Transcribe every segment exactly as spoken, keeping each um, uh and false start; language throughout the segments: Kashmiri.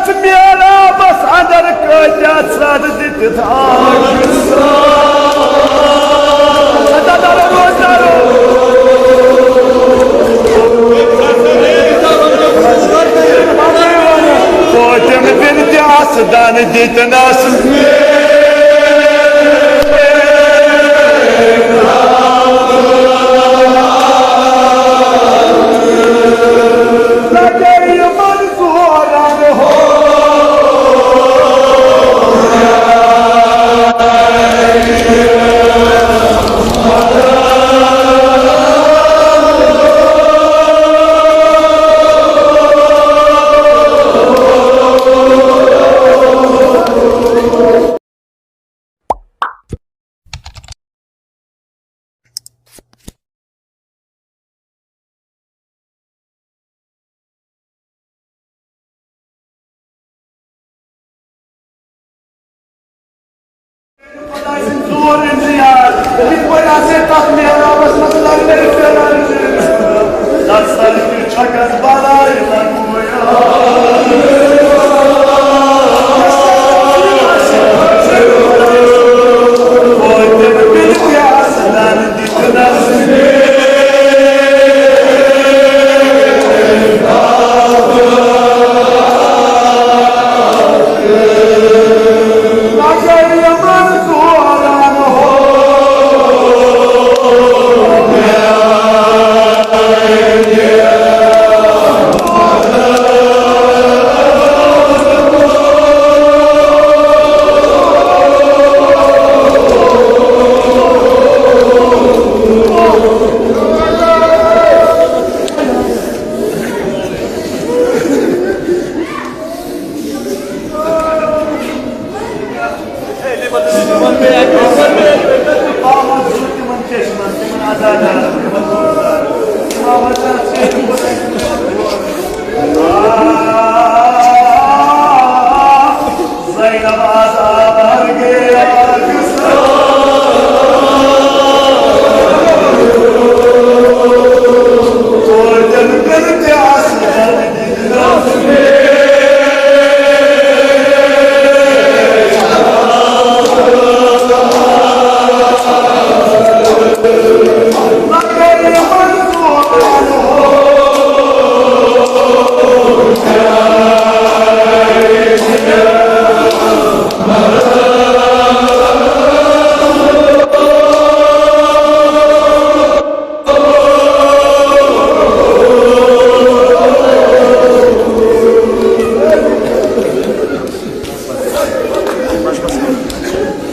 محرابس اندر کٲتیٛاہ ژھرٛٹھ دِتھ آکھ۔ پٲتِم بِن تہِ آسہٕ دانہٕ دِتنس۔ خۄداے سٕنٛدۍ ژور انتظار، یِتھ پٲٹھۍ آسہِ تَتھ محرابَس منٛز لَڑٲے پھیلان۔ تَتھ سَر تہِ چھَکَس بَلاے لَگویا۔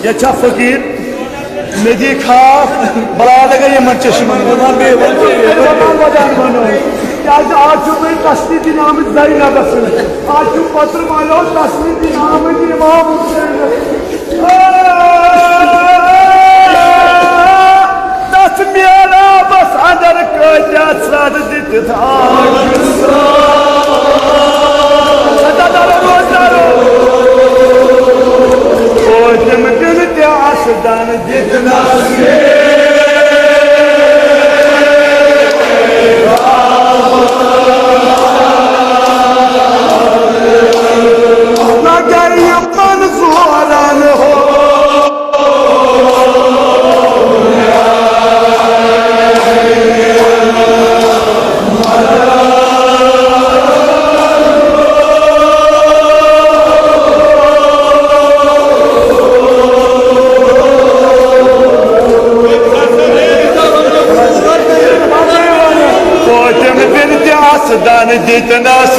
ییٚتہِ چھا فقیٖر؟ مےٚ دی کھاہ، بلاے لگے یِمن چشمن۔ کیازِ آز چھُ وۄنۍ تسلی دِنہٕ آمٕتۍ زینبس سۭتۍ۔ آز چھُ پترٕ والٮ۪و تسلی دِنہٕ آمٕتۍ امام حسینس۔ تتھ محرابس اندر کٲتیٛاہ ژھرٛٹھ دِتھ آکھ۔ پٲتِم بِن تہِ آسہٕ دانہٕ دِتھ۔ پٲتِم بِن تہِ آسہٕ دانہٕ دِتنس۔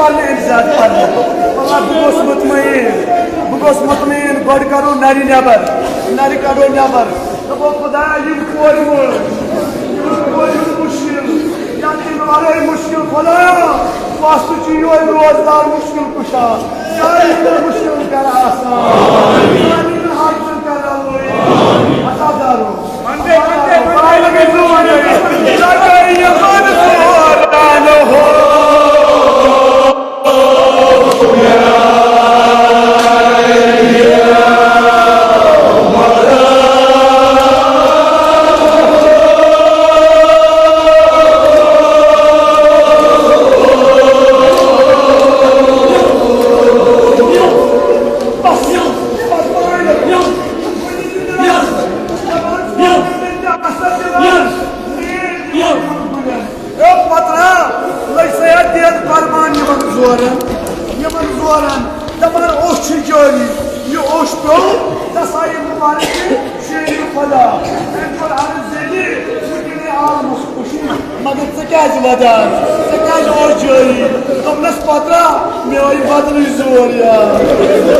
پرنہٕ أمۍ زیادٕ پرنہٕ۔ مطلب، بہٕ گوس مطمئن، بہٕ گوس مطمئن، گۄڈٕ کڑو نرِ نٮ۪بر، نرِ کڑو نٮ۪بر۔ دوٚپُکھ، خدایا، یِم کورِ وٲلۍ، یِم کورِ ہُنٛد مُشکِل، یا تَمہِ ورٲے مُشکِل، خدایا، وۄستہٕ چھُ یِہوٚے روزگار مُشکِل کُشا۔ سارے مُشکِل کر آسان، سارے حاجتن کر رَوٲیی۔ عطا دارو۔ اے پترا، لٔج سا یتھ دٮ۪د قۄربان یِمن زورن، یِمن زورن، دپان اوٚش چھُ جٲری، یہِ اوٚش پیوٚو، ژےٚ سا یہِ مُبارک شیرِ خۄدا۔ أمۍ کوٚر عرض زِ وٕنکیٚنٕے عالمس خوشی، مگر ژٕ کیازِ ودان؟ ژےٚ کیازِ اوٚش جٲری؟ دوٚپنس، پترا، مےٚ آیہِ بدلٕے زور یاد۔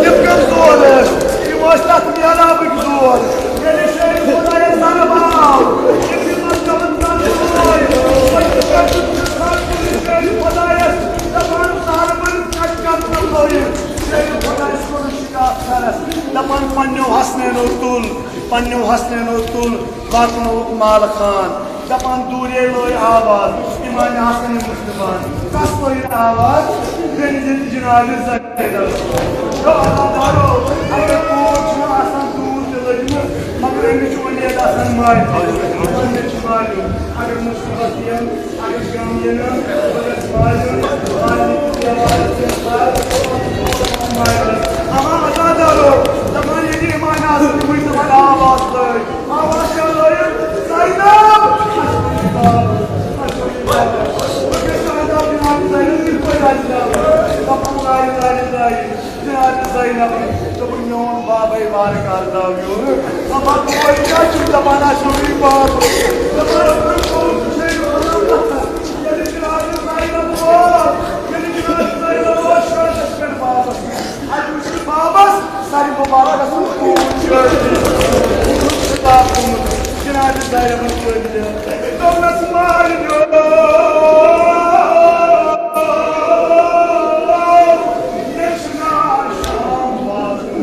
کِتھ کٔنۍ زور ٲسۍ؟ یِم ٲسۍ تتھ میرابٕکۍ زور۔ ییٚلہِ شیرِ خۄدایس زنہٕ باو، ییٚلہِ یِمن پیوٚو زنہٕ بوے، وۄنۍ کِتھ کٔنۍ چھُ انسان کُنہِ شیرِ خۄدایس دپان، زنہٕ بٔرِتھ کتہِ کرٕ ژٕ لٲیِتھ؟ شیرِ خۄدایس کوٚرُن شِکایت سرس، دپان، پننیو حسنینو تُل، پننیو حسنینو تُل، واتنووُکھ مال خان۔ دپان دوٗرے لٲج آواز، امام حسن مصطفیٰ ہن۔ کس لٲج آواز؟ بیٚنہِ دِتھ جناب زینب۔ جو عطا دارو، اگر کوٗر چھُنہٕ آسان دوٗر تہِ لٔجمٕژ، مگر أمِس چھُ اُمید آسان ماجہِ۔ أمِس چھُ ماجہِ۔ اگر مُصیبت یِن، اگر غم یِن، بہٕ گژھٕ ماجہِ، ماجہِ ہُنٛد دیوار چھُ ماجہِ۔ اما عطا دارو، دپان ییٚلہِ امام حسن مصطفیٰ ہن آواز لٲج، آواز کیٛاہ لٲیِو؟ زینب! اَسہِ چھُ یہِ باب، اَسہِ چھُ یہِ باب۔ بہٕ چھَس زینب بِنت زینب کِتھ پٲٹھۍ آسہِ ناو؟ دَپان، لا اله الا اللہ۔ جناب زینب، دوٚپُن، میون بابے وارٕ کارٕ درٛاو یورٕ۔ دَپان، بہٕ کیٛاہ چھُس دَپان، اَسہِ چھُ یہِ باب۔ دَپان، بہٕ چھُس ییٚلہِ جناب زینب ووت، ییٚلہِ جناب زینب ووت شٲدِس پٮ۪ٹھ بابَس۔ اَتہِ وٕچھ بابس سر مبارکس منٛز خوٗن چھٲوِتھ، خطاب گوٚمُت۔ جناب زینبن چھٲوِتھ۔ دوٚپنس، مالِیو، مےٚ چھُ ناو شام واتُن۔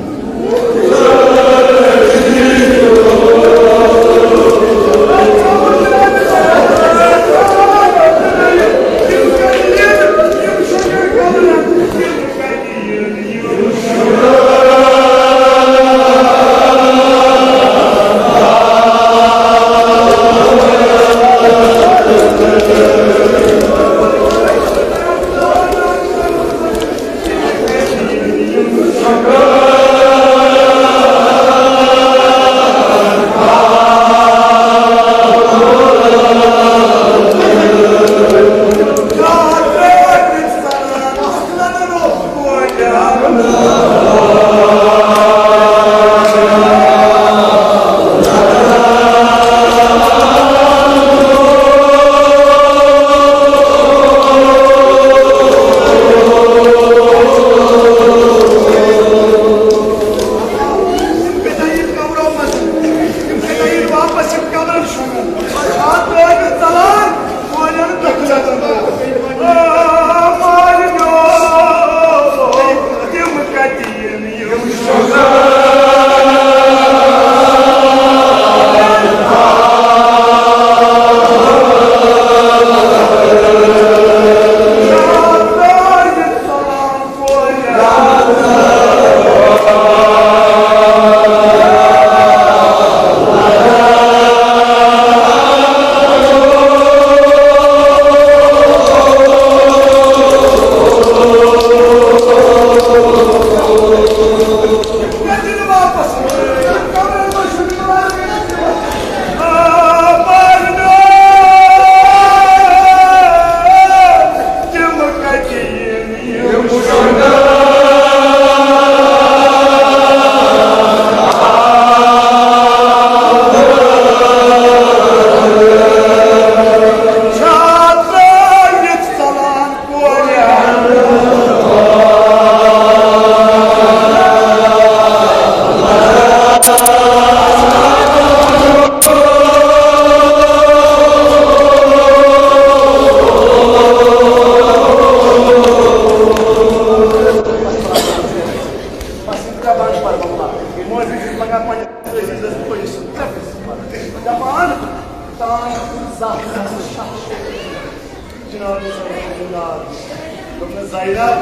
زینب،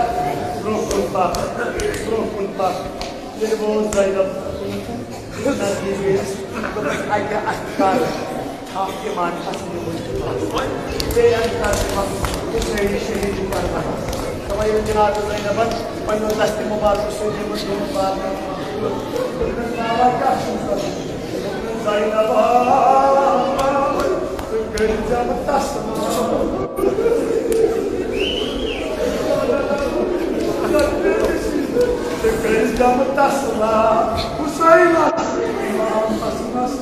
برونٛہہ کُن پکھ، برونٛہہ کُن پکھ۔ ییٚلہِ ووت زینب نزدیٖک گٔیَس، دوٚپُس، اَتہِ اَتھٕ کر چھاکھ اِمام حسنہِ مُصطفیٰ۔ بیٚیہِ اَتھٕ کر دِمَس حسین شہیٖد کربلا۔ دَپان، ییٚلہِ جناب زینبَن پنٛنیو دستہِ مُبارکہٕ سۭتۍ یِمَن دۄن بارنَن دوٚپُن، بابا، کیٛاہ چھُ کرُن؟ دوٚپُن، زینبا، ژٕ کٔرۍزٮ۪م تسلا۔ ژٕ کٔرۍزٮ۪م تسلا، حسینس امام حسنس۔